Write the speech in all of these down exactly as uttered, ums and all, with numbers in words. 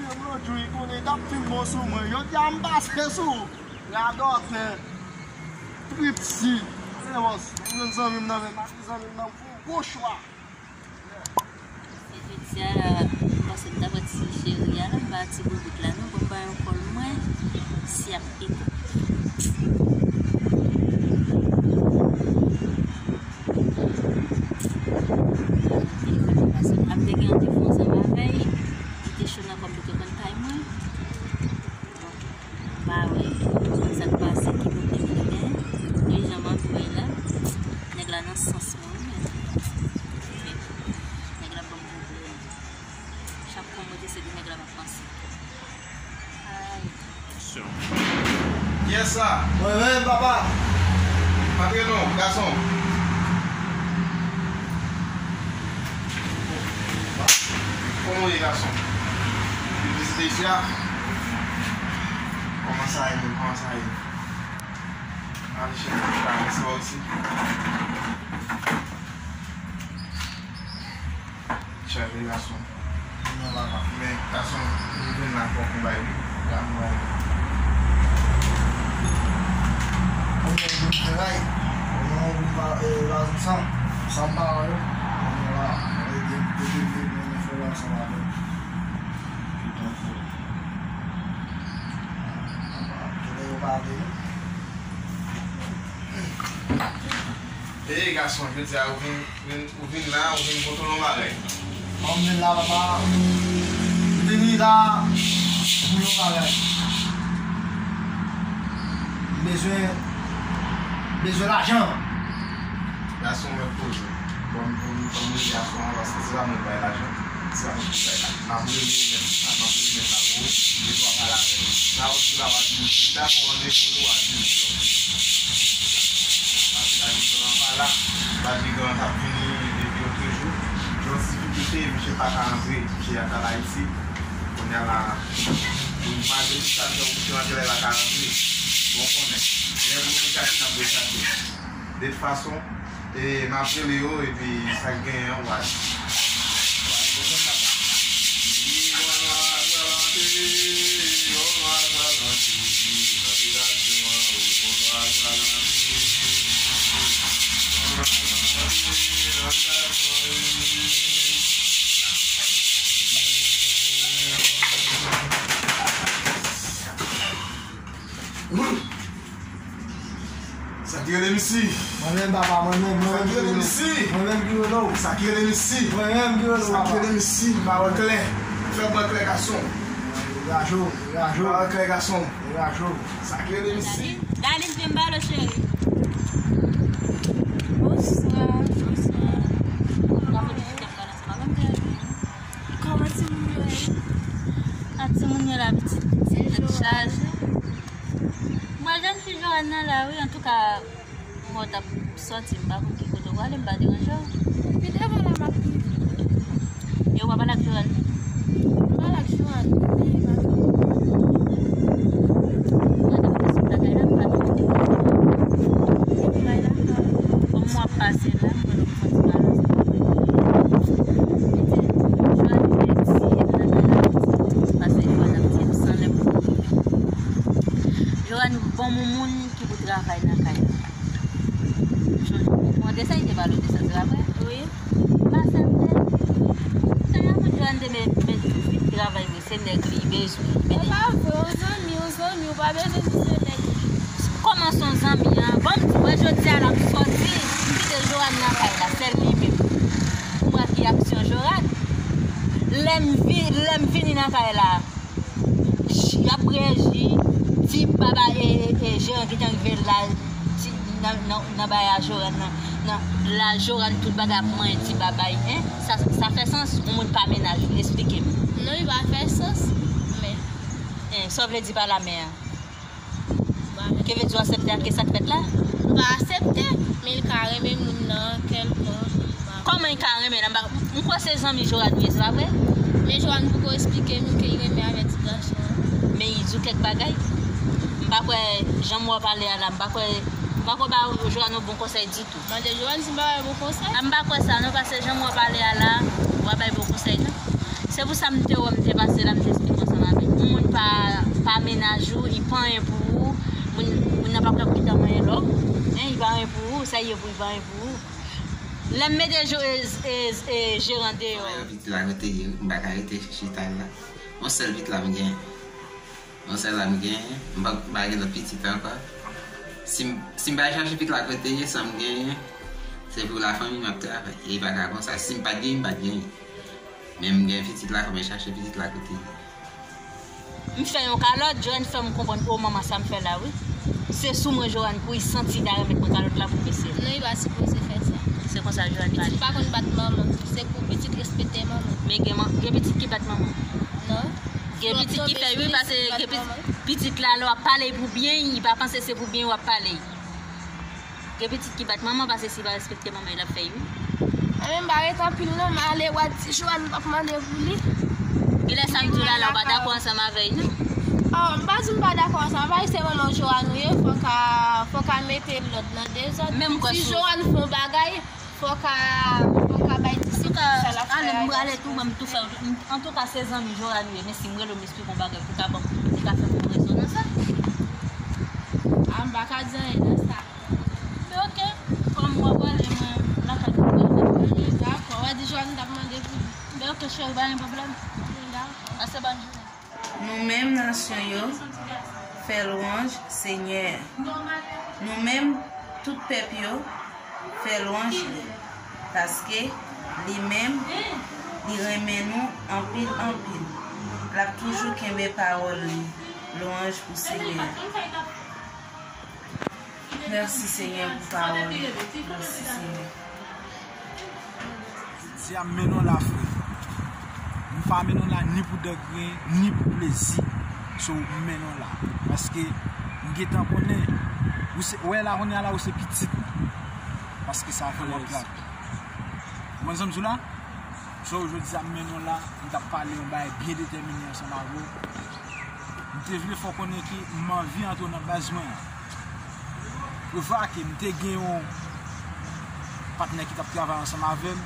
Lòt jou, li konnen t ap fin bon sou mwen. Jodi a, m pase sou radòtè, tripsi. Men bòs, mwen jwenn zanmi m nan, men m ak zanmi m nan, m fè yon gwo chwa. Se jodi a la, m panse m ta pran ti cheri a la, m ba ti boubout la non, pou m ba yo kòl mwen, si y ap ekoute. Telefòn nan pase. A m te gen randevou ansanm avè l, li te cho nan kòm li te konn kay mwen. Bon, m pa wè sa k pase, ki pwoblèm li gen. E jan m ap wè la, nèg la nan sans mwen wi, men. Nèg la ban m pwoblèm. Chak fwa m rete se de nèg la m ap panse. Ay. Kiyès sa? Mwen menm, papa. Antre non, gason. Kòman w ye, gason? Vin vizite isi a? Kòman sa ye menm? Kòman sa ye? Ann chita, mèsi bò isi. Chèf de gason. Men gason, m vin la fòk m bay li. La m bay li. Kòman w vin fè bay? Kòman w vin pa, e, razoud sa? Sa m pa wè yo. Kòman la, e, de, de, de, de, de, de, fè bay ansanm avè l. Piton fò. Papa, kote yo pa vle nou? Ey, gason, jodi a ou vin, vin, ou vin la, ou vin pote yon bagay. Bon, m vin la, papa. M vini la pou yon bagay. M bezwen, bezwen lajan. Gason, mèt poze. Bon, m, m, m, m, gason, paske se pa mwen k bay lajan. Sa m ap bay la. M ap rele mèt la, m ap rele mèt la pou ou, epi w ap pale avè l. Sa w di la, w a di l, si l dakò randevou nou, w a di l. Paske Bajigan an pa la, Bajigan an t ap vini depi lòt jou. Gen yon difikilte, misye pa ka rantre, misye ap al Ayiti. Kounye a la, malgre tout sa, misye rantre la, l pa ka rantre. Bon, konnen. Lè pou nou chache, n ap chache. De tout fason, e, m ap rele yo, epi sa k genyen an, w a di. Sa ki rele misi? Mwen menm, papa, mwen menm, mwen menm ki rele w. Sa ki rele misi? Mwen menm ki rele w. Sa ki rele misi? Mwen menm ki rele w, papa. Sa ki rele misi? M pa wè klè. Fè m wè klè, gason. Degaje w, degaje w. M pa wè klè, gason. Degaje w. Sa ki rele misi? Darline, vin balo, cheri. Bonswa, bonswa. Kòman timoun yo ye? A timoun yo la, pitit, tèt chaje. Mwen, jèn fi Joanne nan la, wi, antouka, mwen t ap sòti, m pa konn ki kote w ale, m pa deranje w. Pi devan la, m ap rive. E w pa pale ak Joanne? M pale ak Joanne, men li pa twò. Mwen te konn sot lakay la, m pa twò. Epi bay lakay. Kòm mwen ap pase la, m wè l ap fè ti balans. Li di, Joanne, m te di, epi lakay la, m di, pase Joanne ap di, m san lè pou Joanne bon moun moun ki pou travay nan kay la. Ou sonje, ou sonje sa, li te pale w de sa, se pa vre? Wi. M pa aksepte. Tan yon moun Joanne te met, met vin travay vre, se nèg li bezwen. E pa vre, yon zanmi, yon zanmi, ou pa bezwen di se nèg li. Kòman se yon zanmi an? Bon, m di, mwen, jodi a la, m sòti, m kite Joanne nan kay la, sèl li menm. Ou wè ki aksyon Joanne? Lè m vi-, lè m vini nan kay la, y ap reyaji, ti baba e, e, e jeran ki te rive la, ti, nan, nan, nan bagay a Joanne nan, nan, la Joanne tout bagay ap manyen ti baba, en, sa, sa fè sans, yon moun pa mennaj, esplike m. Non, li pa fè sans, men. En, sa w vle di pa la men an? Ki vle di w aksepte ak sa k fèt la? M pa aksepte, men li ka renmen moun nan, kèlkonk. Kòman li ka renmen l? M pa, m kwè se zanmi Joanne li ye, se pa vre? Men Joanne poko esplike nou ke li renmen avèk ti gason an. Men li di w kèk bagay. M pa kwè jan m wè w pale a la, m pa kwè, m pa kwè w ba Joanne yon bon konsèy ditou. Mande Joanne si m pa bay bon konsèy. A, m pa kwè sa non, paske jan m wè w pale a la, w pa bay bon konsèy non. Se pou sa m te wè w, m te pase la, m te esplike w sa. Pa anyen pou ou. Moun, moun nan p ap ka kite w anyen lò. Hein, li pa anyen pou ou. Sa l ye pou li pa anyen pou ou. Lè m mete jo-, e, e, e, jeran deyò. Yon pitit la kote ye, m pa ka rete chita la. Yon sèl pitit la m gen. Yon sèl la m gen. M pa, m pa gen lòt pitit ankò. Si m, si m pa chache pitit la kote ye, sa m genyen, se pou lafanmi m ap travay. E pa ka konsa. Si m pa t genyen, m pa t genyen. Men m gen pitit la, fò m chache pitit la kote li ye. M fè yon kalòt, Joanne fè m konprann, o manman, sa m fè la, wi. Se sou mwen, Joanne, pou li santi ta remèt mwen kalòt la pou mesye. Non, li pa sipoze fè sa. Se konsa Joanne pale. Pitit pa konn bat manman. Se pou pitit respekte manman. Men gen man-, gen pitit ki bat manman. Non. Gen pitit ki fè, wi, pase gen pitit, pitit la, lè w ap pale pou byen, li pa panse se pou byen w ap pale. Gen pitit ki bat manman, pase si l pa respekte manman, l ap fè l, wi. Mwen menm, m pa ret anpil non, m ale, w a di Joanne m p ap mande pou li. Genlè sa m di w la, la, w pa dakò ansanm avè l, non? Oh, m pa di m pa dakò ansanm avè l, se manman Joanne ou ye, fò w ka, fò w ka mete lòd nan dezòd. Si Joanne fè yon bagay, fò w ka, fò w ka bay disipl sa l ap fè a. Antouka, ale, m prale tou, ban m tou fè. Antouka, se zanmi Joanne ou ye, men si m rele w, m esplike w yon bagay, pou w ka ban m, pou w ka fè m yon rezon nan sa. Ah, m pa ka di anyen nan sa. Men oke, kòm w ap prale, mwen lakay mwen prale. Dakò, w a di Joanne t ap mande pou li. Men oke, cheri, pa gen pwoblèm. Dakò. Pase bòn jounen. Nou menm nasyon yo, fè lwanj Senyè a. Nou menm tout pèp yo, fè lwanj li. Paske li menm, li renmen nou anpil, anpil. L ap toujou kenbe pawòl li. Lwanj pou Senyè a. Mèsi, Senyè, pou pawòl ou. Mèsi, Senyè. Jodi a, m mennen w la, frè. M pa mennen w la ni pou degre, ni pou plezi. So, m mennen w la. Paske m gentan konnen, ou se, wè la, kounye a la, ou se pitit mwen. Paske sa fè m ap travay. Ou konn sa m di w la? So, jodi a, m mennen w la, m t ap pale yon bagay byen detèmine ansanm avè w. M te vle fè w konnen ke m anvi antre w nan baz mwen an. Prevwa ke m te gen yon patnè ki t ap travay ansanm avè m.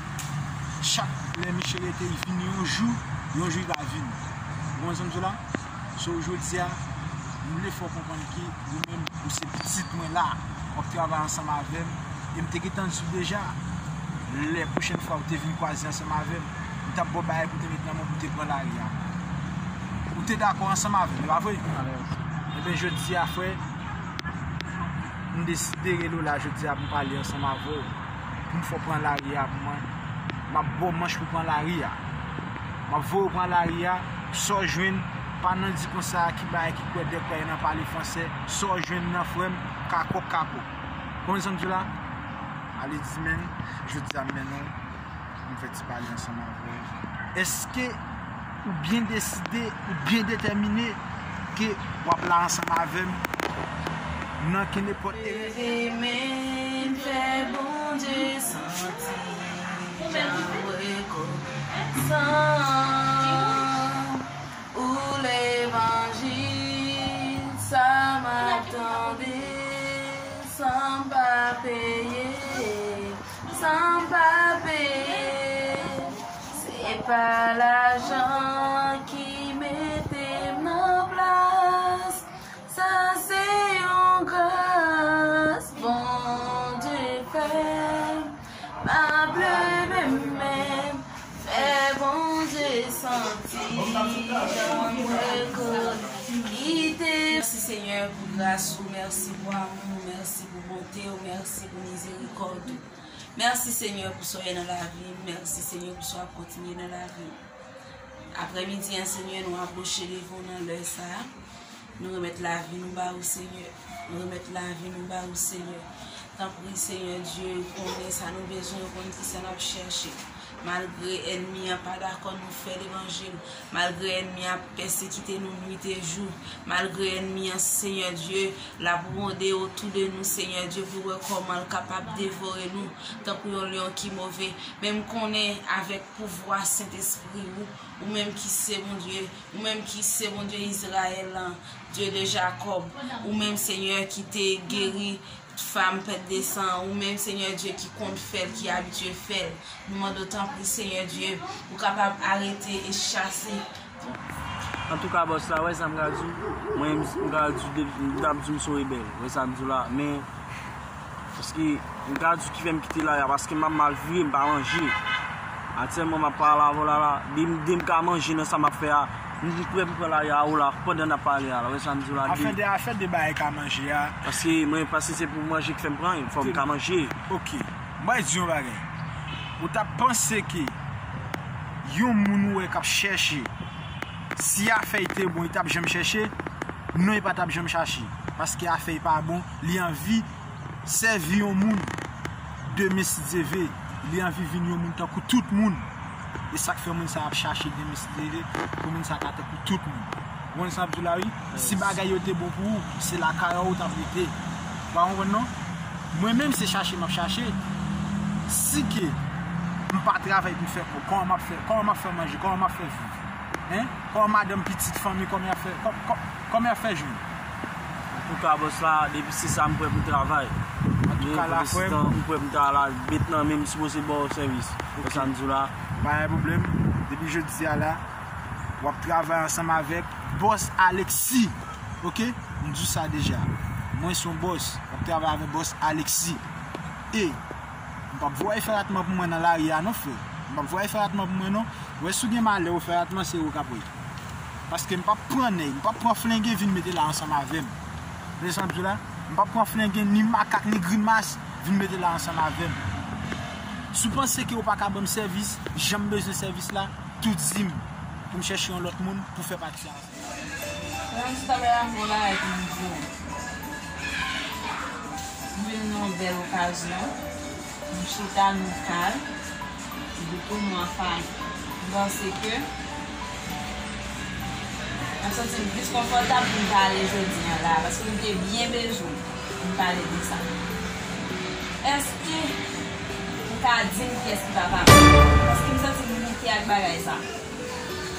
Chak lè misye rete, li vini yon jou, yon jou li pa vini. Ou konprann sa m di w la? So, jodi a, m vle fè w konprann ke ou menm, ou se pitit mwen la, w ap travay ansanm avè m. E m te gentan di w deja, lè pwochèn fwa ou te vin kwaze ansanm avè m, m t ap ba w bagay pou w te met nan men w pou w te pran lari a. Ou te dakò ansanm avè m, e pa vre? Ebyen, jodi a, frè, m deside rele w la jodi a pou m pale ansanm avè w, pou m fè w pran lari a pou mwen. M ap ba w manch pou w pran lari a. M ap voye w pran lari a, sa w jwenn, pa nan di konsa ki bagay ki kwè dèk kwè nan pale fransè, sa w jwenn nan frè m, kakòk kakòk. Konprann sa m di w la? Ale di men, jodi a m mennen w, m fè ti pale ansanm avè w. Èske ou byen deside, ou byen detèmine ke w ap la ansanm avè m nan kenenpòt erè? Leve men, fè Bondye santi jan m rekonesan. Ou levanjil, sa m ap tande, san m pa peye, san m pa peye. Se pa lajan ki mete m nan plas. Sa se yon gras Bondye fè m. M ap leve men, fè Bondye santi jan m rekonesan. Mèsi, Senyè, pou gras ou, mèsi pou amou, mèsi pou bonte w, mèsi pou mizerikòd ou. Mèsi, Senyè, pou sa w ye nan lavi m, mèsi, Senyè, pou sa w ap kontinye nan lavi m. Aprèmidi an, Senyè, nou apwoche devan w nan lè sa a. Nou remèt lavi nou ba ou, Senyè. Nou remèt lavi nou ba ou, Senyè. Tanpri, Senyè Dye, ou konnen sa nou bezwen, ou konn kisa n ap chèche. Malgre ènmi an pa dakò nou fè levanjil, malgre ènmi an ap pèsekite nou nwit e jou, malgre ènmi an, Senyè Dye, l ap wonde otou de nou, Senyè Dye, pou wè kòman l kapab devore nou tankou yon lyon ki move. Men m konnen avèk pouvwa Sentespri ou, ou menm ki se Bondye, ou menm ki se Bondye Izrayèl lan, Dye de Jakòb, ou menm, Senyè, ki te geri fanm pèt de san, ou menm, Senyè Dye, ki konn fè l, ki abitye fè l. Nou mande w, tanpri, Senyè Dye, ou kapab arete e chase Antouka, bòs la, wè sa m ka di w? Mwen, m ka di w, m t ap di w m se yon rebèl. Wè sa m di w la? Men, paske m ka di w ki fè m kite lari a, paske m ap mal vire, m pa manje. Aktyèlman, m ap pale avè w la, la, de, de m ka manje nan sa m ap fè a, m prè pou pran lari a, ou la, pandan n ap pale a, la, wè sa m di w la, de. Afè de, afè de bagay ka manje a. Paske mwen, paske se pou manje ki fè m pran, fò m ka manje. Ok. Mwen di yon bagay. Ou t ap panse ke yon moun ou wè k ap chèche, si afè y te bon, li t ap janm chèche? Non, li pa t ap janm chache. Paske afè y pa bon, li anvi sèvi yon moun. Demen, si Dye ve, li anvi vin yon moun tankou tout moun. E sa k fè moun sa ap chache demen, si Dye ve, pou moun sa ka tankou tout moun. Ou konn sa m ap di w la, wi? Si bagay yo te bon pou ou, se lakay ou w t ap rete. Ou pa konprann, non? Mwen menm, se chache m ap chache. Si ke m pa travay pou fè kòb, kòman m ap fè, kòman m ap fè manje, kòman m ap fè viv? Hein? Kòman madanm, pitit, fanmi, kòman y ap fè, kò-, kò-, kòman y ap fè jwenn? Antouka, bòs la, depi se sa, m prè pou travay. Antouka, la, frè m, m prè pou ta la, bet nan men m, sipoze ba w sèvis. Wè sa m di w la? Pa gen pwoblèm. Depi jodi a la, w ap travay ansanm avèk bòs Alexis. Ok? M di w sa deja. Mwen se yon bòs. W ap travay avèk bòs Alexis. E m p ap voye fè ratman pou mwen nan lari a non, frè. M p ap voye fè ratman pou mwen non. Wè, si w gen malè, ou fè ratman, se ou k ap wè. Paske m p ap pran nèg, m p ap pran flengen vin mete la ansanm avè m. Ou konprann sa m di w la? M p ap pran flengen, ni makak, ni grimas vin mete la ansanm avè m. Si w panse ke w pa ka ban m sèvis jan m bezwen sèvis la, tou di m pou m chèche yon lòt moun pou fè pati a ansanm avè m. Mwen menm, si w ta bay avè yon bagay pou m di w, m vin nan yon bèl okazyon. M chita nou kal, m pou nou an fanmi. M panse ke m santi m plis konfòtab pou m pale jodi a la, paske m te byen bezwen pou m pale de sa. Èske ou ka di m kiyès ki papa m? Paske m santi m bouke ak bagay sa.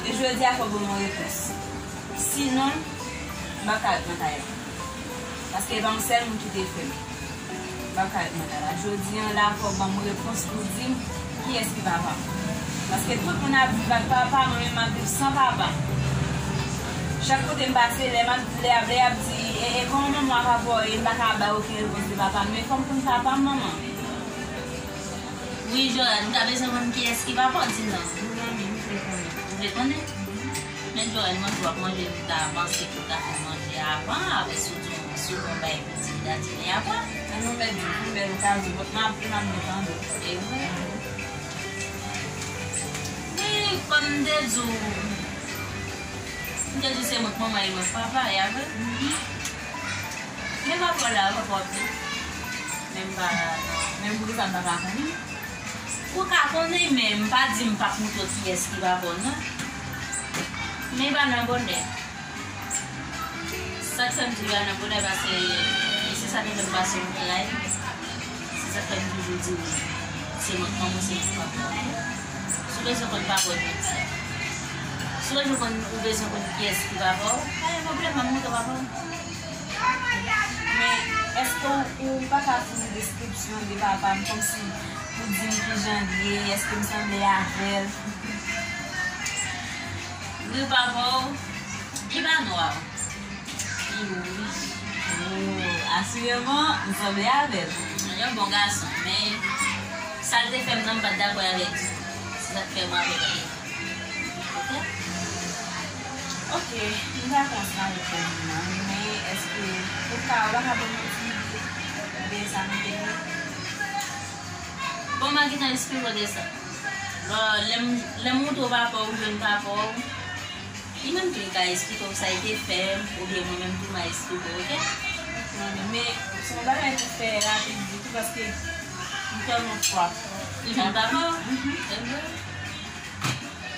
E jodi a, fò w ban m yon repons. Sinon, m p ap ka ret nan kay la. Paske e pa yon sèl moun ki te fè m. M p ap ka ret nan kay la. Jodi a la, fò w ban m repons pou w di m kiyès ki papa m. Paske tout moun ap viv ak papa, mwen menm m ap viv san papa. Chak kote m pase, lè m ap, lè y ap, lè y ap di, e, e, kòman manman w ak papa w ye, m pa ka bay okenn repons de papa m. Men fò m konn papa m, manman. Wi, Joël, m ta bezwen konn kiyès ki papa w, di m non. Ou vle konnen? Ou vle konnen? Men Joël, mwen di w ap manje, m ta panse ke w ta fè manje avan, apre si w di w, si w gon bagay pou di m, m ta di men apre. An nou mèt di pou bèl okazyon, m ap, m ap gen tan dòt. E vre? Wi, kòm m te di w, m te di w se mwen k manman e mwen k papa, e a vre? Men papa w la, papa w ap di. Men m pa, non. Men poukisa m pa ka konnen? Ou ka konnen, men m pa di m p ap montre w kiyès ki papa w, non. Men pa nan bonè. Sa k fè m di w pa nan bonè, paske se sa k fè m pase yon tray. Se sa k fè m toujou di w, se mwen k manman w, se mwen k papa w. Si w bezwen konn papa w, jodi a. Si w bezwen konn, ou bezwen konn kiyès ki papa w, pa gen pwoblèm, m ap montre w papa w. Men, èske w, ou pa ka fè yon deskripsyon de papa m, kòmsi pou di m kijan l ye, èske m sanble avè l? Wi, papa w, li pa nwa. Li wouj. Oh, asireman, m sanble avè l. Yon bon gason, men sa l te fè m nan, m pa t dakò avè l ditou. Se sa k fè m avè l. Ok? Ok, m dakò ansanm avèk ou, men èske ou ka, ou pa ka ban m yon ti ide de sa m te fè? Bon, m a gentan eksplike w de sa. Bon, lè m, lè m montre w papa w, ou jwenn papa w, li menm tou li ka eksplike w sa l te fè m, oubyen mwen menm tou m a eksplike w, ok? Ok, men se yon bagay pou fè rapid vit, paske m tèlman swaf. Ou jwenn papa w? Mhm. Ebyen,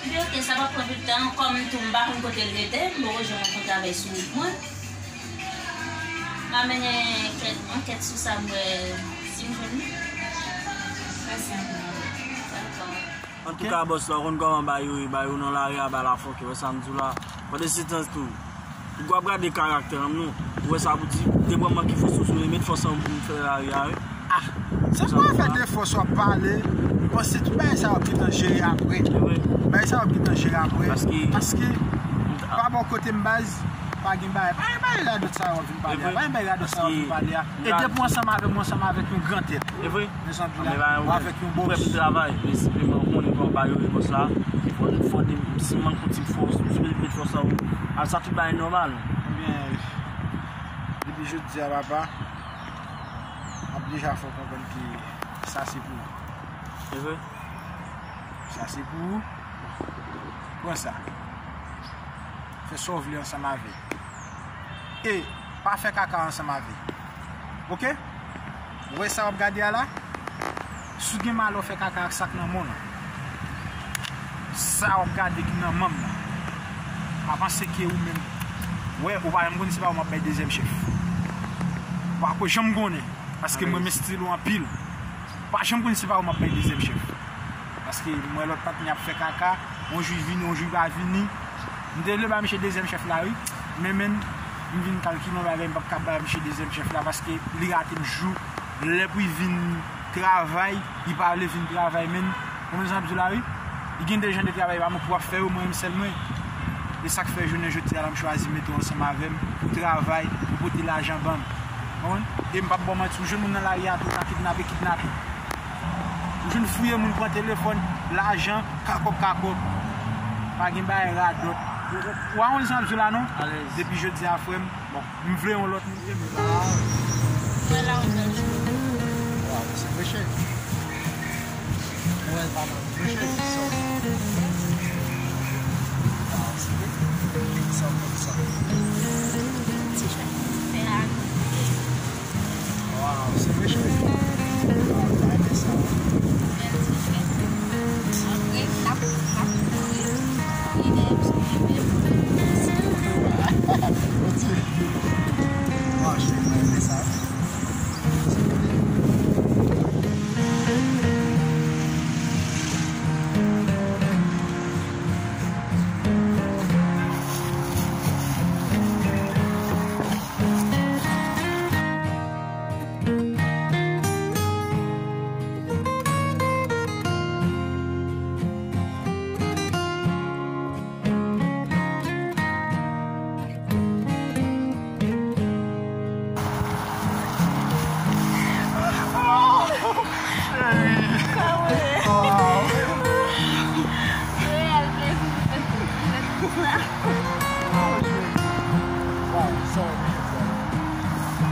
ebyen, ok, sa p ap pran tout tan. Kòm tou m pa konn kote l rete, m poko janm rankontre avè l sou wout mwen. M a mennen kèk ankèt sou sa, m wè si m jwenn li. Mèsi anpil, manmi. Dakò. Antouka, bòs la, ou konn kòman bagay yo ye, bagay yo nan lari a, bagay la fòkè, wè sa m di w la. Pandan se tan tou, ou ap gade karaktè an, non. Ou wè sa pou di, depi w manke fòs ou sou li, met fòs an pou m fè lari a, wi. Ah, se pa afè de fòs w ap pale, m panse tout bagay sa yo ap gentan jere apre. Bagay sa yo ap gentan jere apre. Paske, paske, pa Bò kote m baz, pa gen bagay. Pa gen bagay radòt sa yo w ap vin pale a. Pa gen bagay radòt sa yo w ap vin pale a. E depi w ansanm avè m, w ansanm avèk yon gran tèt. E vre? Mezanmi la, ou avèk yon bòs. Mwen travay, men senpleman ou konnen kòman bagay yo ye konsa. Fò, fò de, si m manke yon ti fòs, m sou met fòs sa ou. A sa tout bagay nòmal. Ebyen, depi jodi a, papa, m ap deja fè w konprann ke sa se pou ou. E vre? Sa se pou ou. Pran sa. Fè sa w vle ansanm avè l. E pa fè kaka ansanm avè l. Oke? Ou wè sa w ap gade a la? Si w gen malè w fè kaka ak sa k nan men w lan, sa w ap gade ki nan men m lan, pa panse ke ou menm, wè, ou pa menm konn se pa ou m ap bay dezyèm chèf. Ou pa ko janm konnen, paske m renmen estil ou anpil. Ou pa janm konn se pa ou m ap bay dezyèm chèf. Paske m wè lòt patnè ap fè kaka, yon jou l vini, yon jou l pa vini. M te vle ba misye dezyèm chèf la, wi. Men, men, m vin kalkile yon bagay, m p ap ka ba misye dezyèm chèf la, paske li rate m jou. Lè pou li vin travay, li pa vle vin travay, men. Konprann sa m ap di w la, wi? Li gen de jan de travay pa mwen pou w ap fè yo, mwen menm sèl mwen. E sa k fè jounen jodi a la, m chwazi mete w ansanm avè m pou travay, pou pote lajan ban m. Konprann? E m p ap ba w manti, ou jwenn moun nan lari a tou, ka kidnape, kidnape. Ou jwenn fouye moun pran telefòn, lajan, kakòb, kakòb. Pa gen bagay radòt. Ou, ou, ou pa konn sa m ap di w la non? Alèz. Depi jodi a, frè m, bon, m vle yon lòt moun ke m la. Mwen la, yon lòt jou. Waw, se vre, cheri. Mwen pa nan vre, cheri. Sa w, waw, se vre. Sa w konn sa. Ti chwa fè a. Waw, se vre, cheri. Waw, m ta renmen sa. Bèl ti fèt. Apre, n ap, n ap kouri. Kouri dèyè m sou mwen menm. Waw, cheri, m ta renmen sa.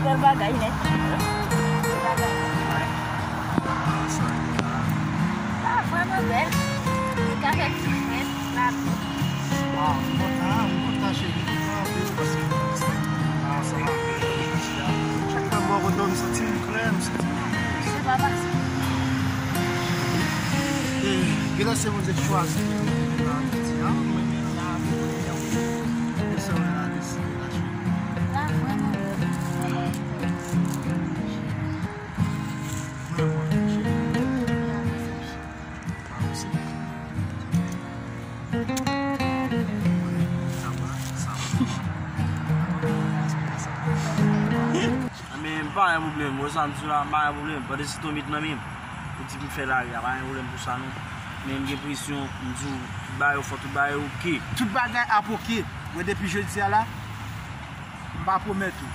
Bèl bagay nèt. Bèl bagay. Sa vrèman bèl. Li ka fè ti frèt, la. Ah, m kontan, m kontan, cheri. M kontan anpil paske, ah, sa va fè jodi a. Chak fwa m wè w, m santi m klè, m santi m klè. Se pa fasil. E, genlè se Bondye ki chwazi pou nou vin nan Ayiti a, mwen menm la, mwen menm. E sa w la deside la, cheri. La, vrèman. Men m pa gen pwoblèm, wè sa m di w la, m pa gen pwoblèm. Pandan se tonbit nan men m, ou di m fè lari a, pa gen pwoblèm pou sa non. Men m gen presyon, m di w, tout bagay yo fò, tout bagay oke. Tout bagay ap oke. Wè depi jodi a la, m pa pwomèt ou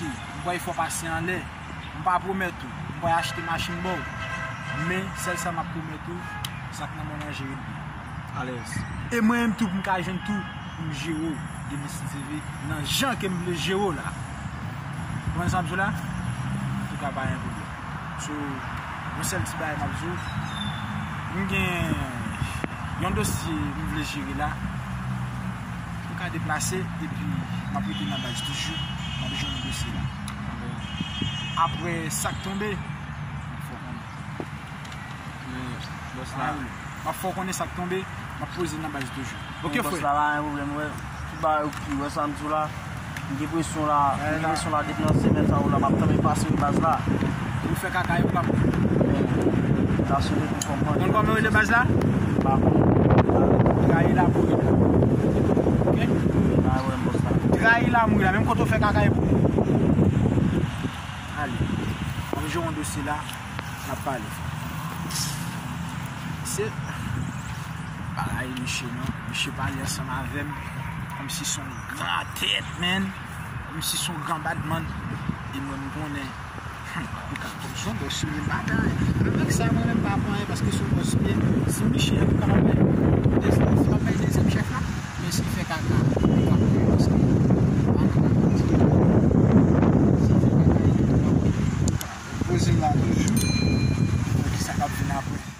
ke m pral fè w pase anlè. M pa pwomèt ou m pral achte machin ba w. Men, sèl sa m ap pwomèt ou, sa k nan men w lan jere l byen. Alèz. E mwen menm tou, pou m ka jwenn tou, pou m jere w, depi si Dye vle, nan jan ke m vle jere w la. Ou konprann sa m di w la? Antouka, pa gen pwoblèm. So, yon sèl ti bagay m ap di w, m gen yon dosye m vle jere la. M ka deplase, epi m ap rete nan baz toujou, m ap jere dosye la. Apre sa k tonbe, m ap fè w konnen. Men, bòs la. M ap fè w konnen sa k tonbe, m ap poze nan baz toujou. Oke, frè. Bòs la, pa gen pwoblèm, wè. Tout bagay oke, wè sa m di w la. M gen presyon la, m gen presyon la depi nan semèn sa yo la, m ap tanmen pase nan baz la. Ou fè kaka yo pa. Tasye depi fò m konn. Konn kòman yo rele baz la? M pa konn. Trayi la mouri la. Oke? Trayi la mouri la. Menm kote w fè kaka yo pou. Ale. M ap jere yon dosye la. N ap pale. Se pa rayi misye non. Misye pale ansanm avè m. Misye se yon gran tèt, man. Misye se yon gran badman. E mwen, m konnen. Hmm, antoulèka, kòm se yon bòs, li menm pa fè anyen. Avèk sa, mwen menm pa fè anyen paske se yon bòs byen. Si Michel, antoulèka, m ap bay dezyèm, si m ap bay dezyèm chèf la, men si l fè kaka, li pa fè anyen paske pa kaka kontinye. Si l fè kaka, li pa fè anyen. Poze la toujou. Pou ki sa k ap vin apre.